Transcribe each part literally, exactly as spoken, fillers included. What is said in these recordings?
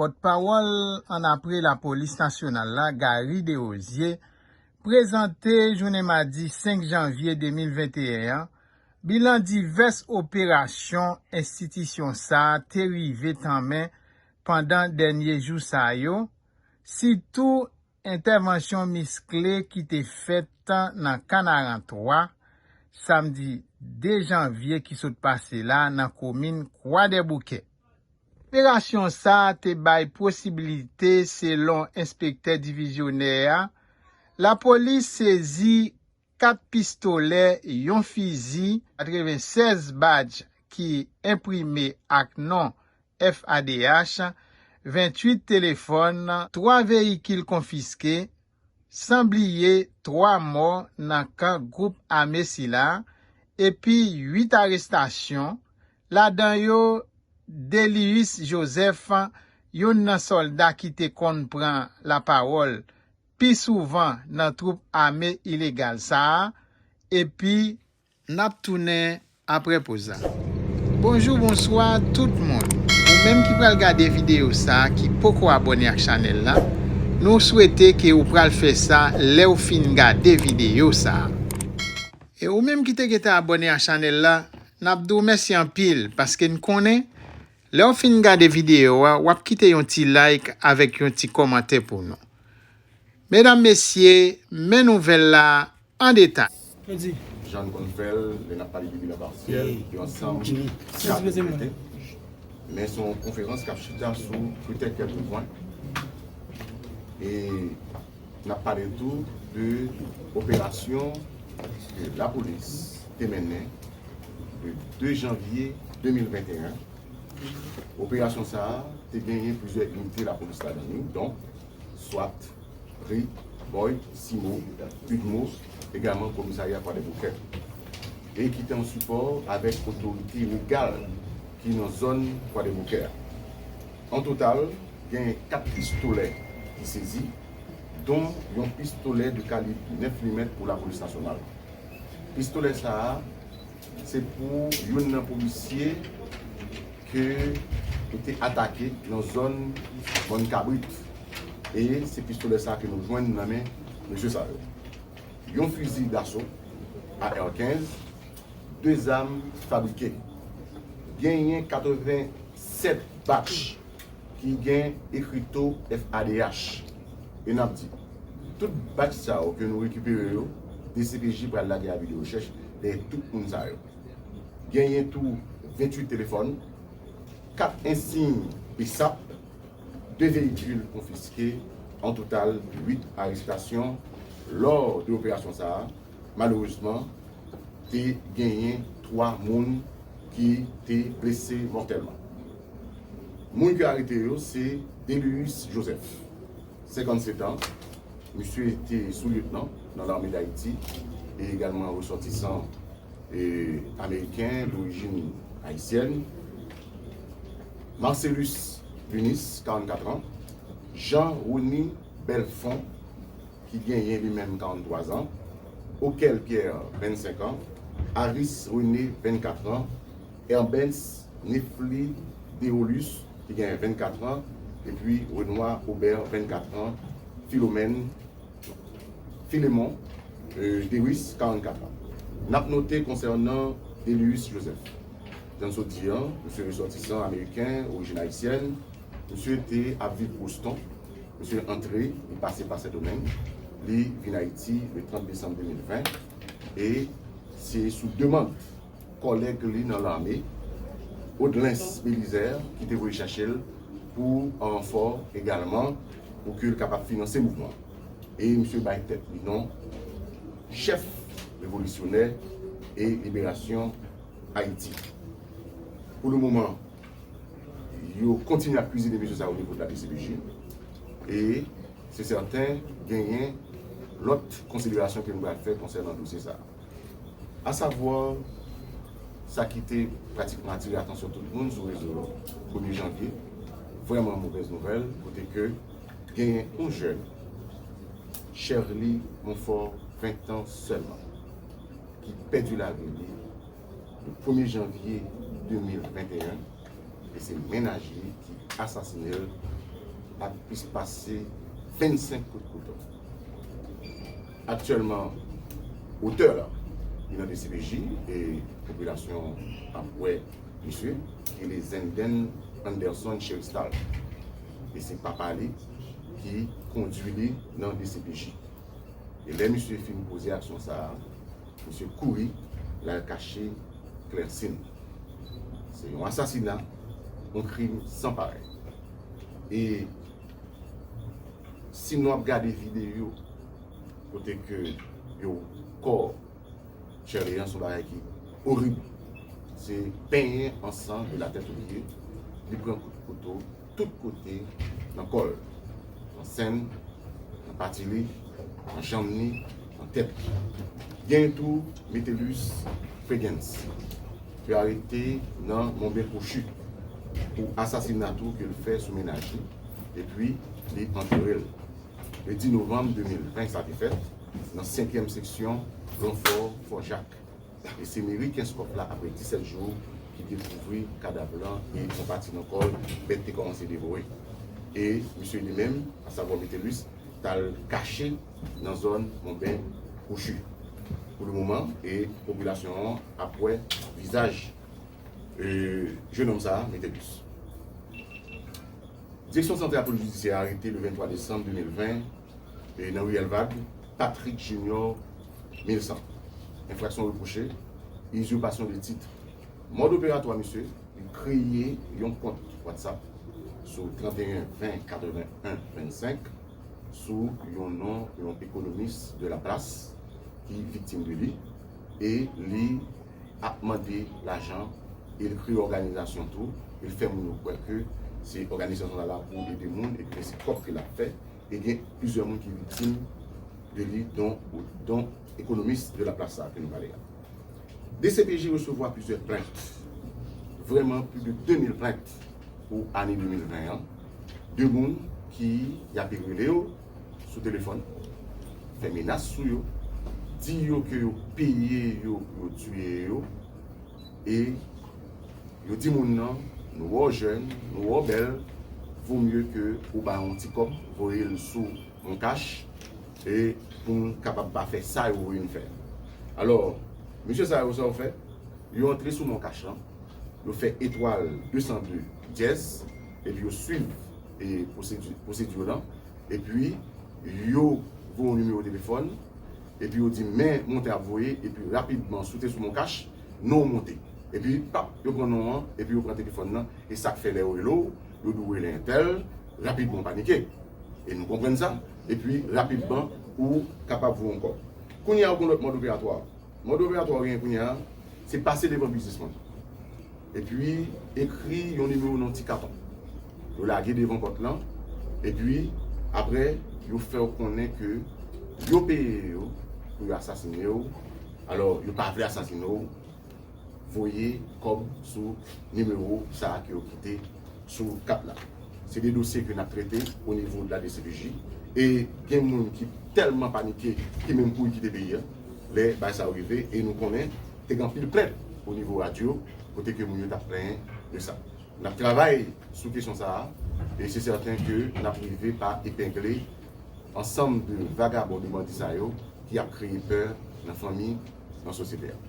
Pòtpawòl annapre Lapolis Nasyonal la, Garry Desrosiers, prezante jounen madi senk janvye de mil venteyen an bilan divès operasyon enstitisyon sa a te rive tanmen pandan dènye jou sa yo, sitou entèvansyon miskle ki te fèt nan Kanaran twa, samdi de janvye ki sot pase la nan komin Kwadèboukè. Operasyon sa a te bay posibilite, selon enspektè divizyonè a, lapolis sezi kat pistolè, yon fizi, katrevennsèz badj ki enprime ak non F A D H, venntuit telefòn, twa veyikil konfiske, san bliye twa mò nan kan gwoup ame sila, epi uit arestasyon, ladan yo Delius Joseph, youn nan sòlda ki te konn pran lapawòl pi souvan nan twoup ame ilegal sa a, epi n ap tounen apre poz la. Bonjou, bonswa tout moun. Ou menm ki pral gade videyo sa a, ki poko abòne ak chanèl la, nou swete ke ou pral fè sa lè w fin gade videyo sa a. E ou menm ki te gentan abòne ak chanèl la, n ap di w mèsi anpil, paske n konnen lè w fin gade videyo a, w ap kite yon ti like avèk yon ti kòmantè pou nou. Medam, mesye, men nouvèl la an detay. Jan n konn fè l, lè n ap pale de bilan pasyèl, gen ansanm ka pou trete. Men se yon konferans k ap chita sou petèt kèlke pwen. E n ap pale tou de operasyon ke lapolis te mennen le de janvye de mil venteyen. Operasyon sa a te genyen plizyè inite lapolis ladan li, donk, swat, ri, bòy, simo, udmo, egalman komisarya Kwadèboukè, e ki te an sipò avèk otorite legal ki nan zòn Kwadèboukè a. An total, genyen kat pistolè ki sezi, don yon pistolè de kalib nèf milimèt pou lapolis nasyonal. Pistolè sa a, se pou youn nan polisye ke yo te atake nan zòn Mòn Kabrit. E se pistolè sa a ke nou jwenn nan men mesye sa yo. Yon fizi daso, A R kenz, de zam fabrike. Genyen katrevennsèt batch ki gen ekrito F A D H. E n ap di, tout batch sa yo ke nou rekipere yo, D C P J pral lage avi de rechèch dèyè tout moun sa yo. Genyen tou venntuit telefòn, kat ensiy B S A P, de veyikil konfiske, an total uit arestasyon lò de operasyon sa a. Malerezman, te genyen twa moun ki te blese mòtèlman. Moun ki arete yo se Delius Joseph, senkannsèt an. Misye te soulyetnan nan Lame d Ayiti e egalman resòtisan e ameriken dorijin ayisyèn. Marcelus Lunis, karannkat an. Jean Rony Belfond, ki genyen li menm karannntwa zan. Okel Pierre, vennsenk an. Aris René, vennkat an. Herbens Nefli Deolus, ki genyen vennkat an. Epi Renoir Aubert, vennkat an. Philomène Filemon, euh, Dewis, karannkat an. N ap note konsènan Delius Joseph. Jan n sot di an, misye resòtisan ameriken, orijin ayisyèn, misye te ap viv Boston, misye antre, li pase pa Sendomeng, li vin Ayiti le trant desanm de mil ven, e se sou demann kòlèg li nan lame, Odlens Belizaire, ki te voye chache l pou ranfò egalman, pou ke l kapab finanse mouvman. E misye bay tèt li non chèf revolisyonè e liberasyon Ayiti. Pou le moman, yo kontinye ap kizine mesye sa o nivo de la D C P J. E se sèten, genyen lòt konsiderasyon ke nou pral fè konsènan dosye sa a. Asavwa, sa ki te pratikman atire atansyon tout moun sou rezo yo, premye janvye, vrèman movèz nouvèl, kote ke genyen yon jèn, Cherly Monfort, ven tan sèlman, ki pèdi lavi li le premye janvye de mil venteyen, e se mennaj li ki asasine l ak plis pase vennsenk kout kouto. Aktyèlman, otè la, li nan D C P J e popilasyon ap wè misye, ki rele Zenden Anderson Cheristal. E se papa li ki kondui li nan D C P J. E lè misye fin poze aksyon sa a, misye kouri, l al kache Klèsin. Se yon asasina, yon krim san parèy. E si nou ap gade videyo kote ke yo kò Cherley an, se yon bagay ki orib. Se benyen an san de la tèt o pye. Li pran kout kouto tout kote nan kò l, nan sen l, nan pati li, nan janm li, nan tèt li. Gen tou Metellus Fregens, ke arete nan Monben Kwochi pou asasina tou ke l fè sou mennaj li, epi li antere l. Le dis novanm de mil ven, sa te fèt nan senkyèm seksyon Gran Fò, Fò Jak. E se meri Kenskòf la, apre disèt jou, ki dekouvri kadav lan e yon pati nan kò l, bèt te kòmanse devore. E misye li menm, asavwa Metellus, t al kache nan zòn Monben Kwochi. Pou le moman, e popilasyon an ap wè vizaj, e, jennonm sa a, Metellus. Direksyon Santrè Lapolis Jidisyè arete le venntwa desanm de mil ven, e, nan riyèl Vag, Patrick Junior Milsan. Enfraksyon repwoche, izipasyon de tit. Mòd operatwa misye, li kreye yon kont WhatsApp sou trannteyen ven katrevenn en vennsenk sou yon non yon ekonomis de la plas ki viktim de li, e li ap mande lajan, e l kreye òganizasyon tou, e l fè moun yo kwè ke se òganizasyon sa la pou ede moun, e ke se kòb ke l ap fè, e gen plizyè moun ki viktim de li, don, don ekonomis de la plas sa ke nou pale a. D C P J resevwa plizyè plent, vrèman plis de de mil plent pou ane de mil ven an, de moun ki y ape rele yo sou telefòn, fè menas sou yo, di yo ke yo peye yo pou yo tiye yo, e yo di moun nan, nou wè w jèn, nou wè w bèl, vo mye ke ou ba yon ti kòb, voye l sou Moncash, e pou n kapab pa fè sa yo voye n fè. Alò, mesye sa yo, sa yo fè? Yo antre sou Moncash lan, yo fè etwal de san de dyèz, epi yo swiv, e, pwosedi, pwosedi yo lan, epi yo voye yon nimewo telefòn, epi yo di men montan y ap voye, epi rapidman, si w te sou Moncash, non w monte. Epi, pap, yo pran non an, epi yo pran telefòn nan, e sa k fè lè yo rele w, yo di w rele entèl, rapidman w panike. E nou konprann sa, epi rapidman ou kapab voye yon kòb. Kounye a, ou gen lòt mòd operatwa. Mòd operatwa w genyen kounye a, se pase devan biznismann. Epi ekri yon nimewo nan ti katon. Yo lage devan pòt lan, epi apre, yo fè w konnen ke yo peye yo pou yo asasine w. Alò, yo pa vle asasine w, voye kòb sou nimewo sa a ke yo kite sou kat la. Se de dosye ke n ap trete o nivo de la D C P J. E gen moun ki tèlman panike, ki menm kouri kite peyi a, lè bagay sa yo rive. E nou konnen, te gen anpil plent o nivo radyo, kote ke moun yo t ap plenyen de sa. N ap travay sou kesyon sa a, e se sèten ke n ap rive pa epengle ansanm de vagabon, de bandi sa yo, ki ap kreye pè nan fanmi, nan sosyete a.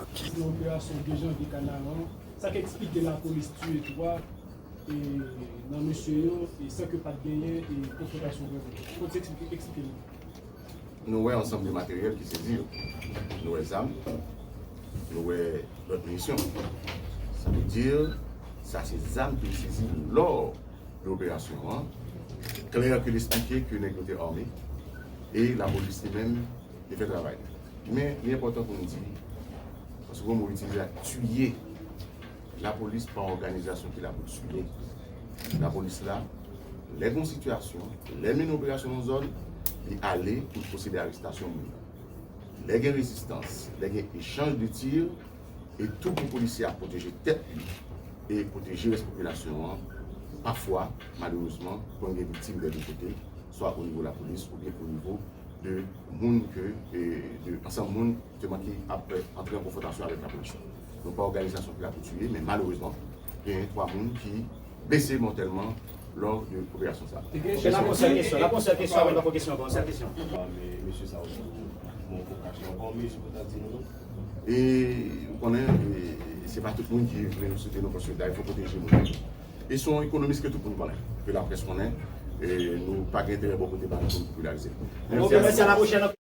Nan operasyon de janvye Kanaran, sa k eksplike lapolis tiye twa, e, nan mesye yo, e, san ke pa t genyen, e, konfwontasyon vrèman? Kòman sa eksplike, eksplike nou? Nou wè ansanm de materyèl ki sezi yo. Nou wè zam, nou wè lòt minisyon. Sa vle di, sa se zam ki sezi lò de operasyon an. Klè ke l eksplike ke nèg yo te ame e lapolis li menm te fè travay li. Men li enpòtan pou n di, paske gon mo itilize a, tiye. Lapolis pa yon òganizasyon ki la pou tiye. Lapolis la, lè gen yon sitiyasyon, lè mennen operasyon nan zòn, li ale pou l pwosede arestasyon moun nan. Lè gen rezistans, lè gen echanj de tir, e tou pou polisye a pwoteje tèt li e pwoteje rès popilasyon an, pafwa, malerezman, konn gen viktim dè de kote, swa o nivo lapolis oubyen o nivo de moun ke, e, de ansanm moun, jisteman, ki ap antre an konfwontasyon avèk lapolis la. Nou pa òganizasyon ki la pou tiye, men malerezman, gen twa moun ki bese mòtèlman lò de operasyon sa. N ap yon sèl kesyon, n ap yon sèl kesyon, n ap yon kesyon, yon sèl kesyon. Mesye sa yo sou bon fokaj la, pa yon mezi pou ta di nou non. E ou konnen, e, se pa tout moun ki vle nou soutni nou paske dayè fò pwoteje moun. E se yon ekonomis ke tout moun konnen, ke laprès konnen, e nou pa gen enterè bò kote pa nou pou popilarize. Ok, mèsi, a la pwochèn.